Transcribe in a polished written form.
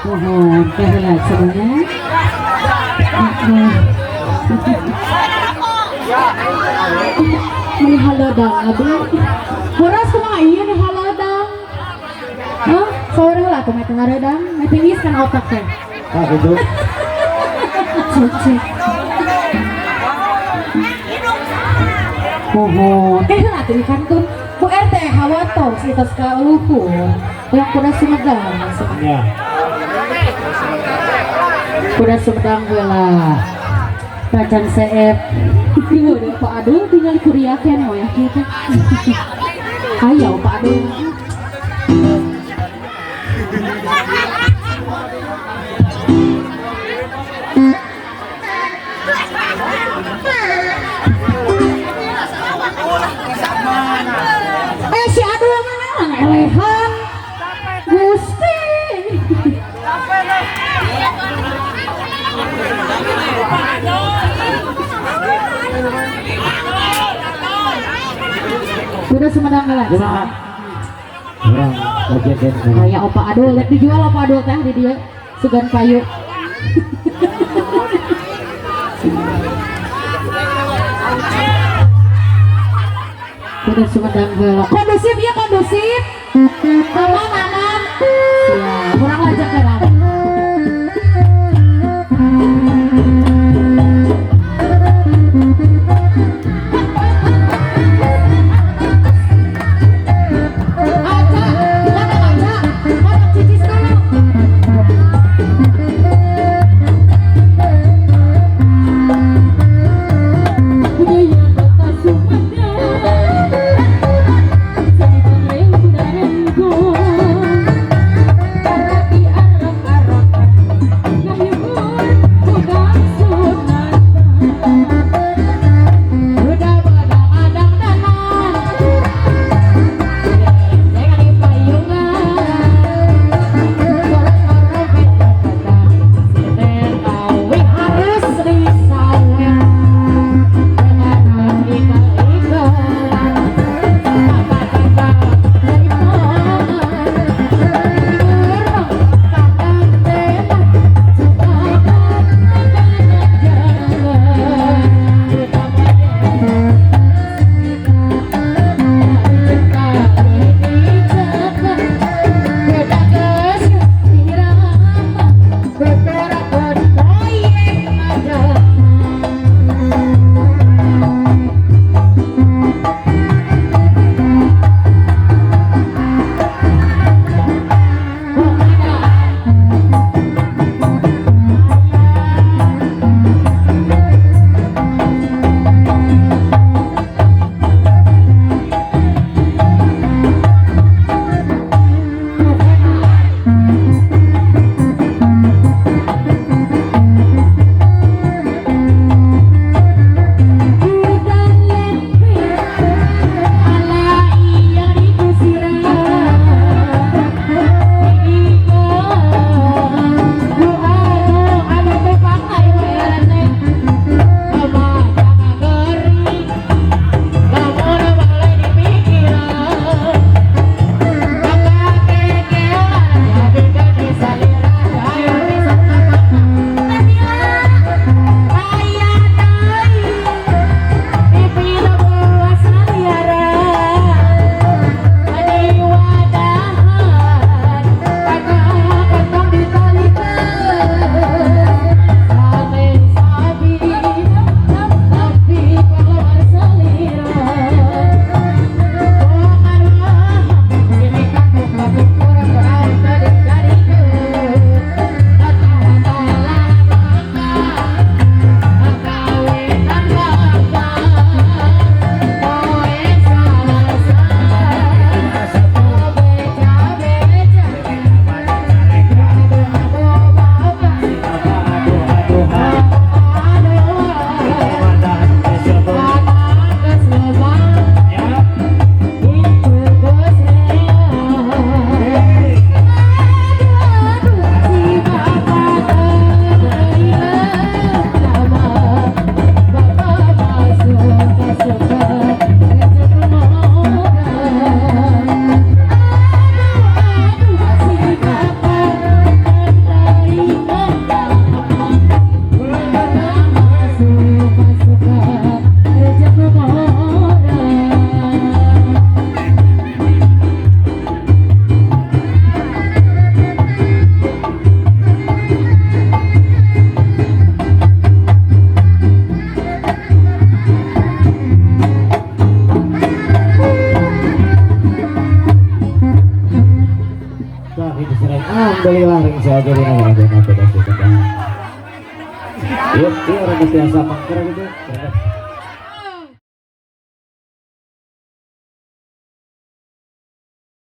Mohon teh heula sebenarnya. Meni haladang abi. Horas kumaha ieu nih haladang? Hah? Saur heula atuh meh teh hareudang, meh tiis kan otak teh. Ah, gitu. Cek cek. Mohon teh heula atuh kantun. Bu RT hawatos itos ka luhur. Yang kuda Sumedang. Ya. Kuda Sumedang heula. Kacan seep. Ieu deh Pak Adul tinggal kuriak keneh we kieu teh. Ayo Pak Adul. Si Adul mana ngelehan. Gusti. Kuda Sumedang heula. Kumaha? Urang bagian den. Kayak Opa Adul, lihat dijual Opa Adul teh di dia sugan payu. Kuda Sumedang heula. Kondusif ya kondusif. Aman aman. Siap. Kurang lajak ya. Aca, mana Aca? Mana cicis dulu? Budaya kota Sumedang, seni pangreng kuda renggo. Alhamdulillah ring saya jadi nama beda Sumedang. Yuk, iya orang biasa mangker gitu.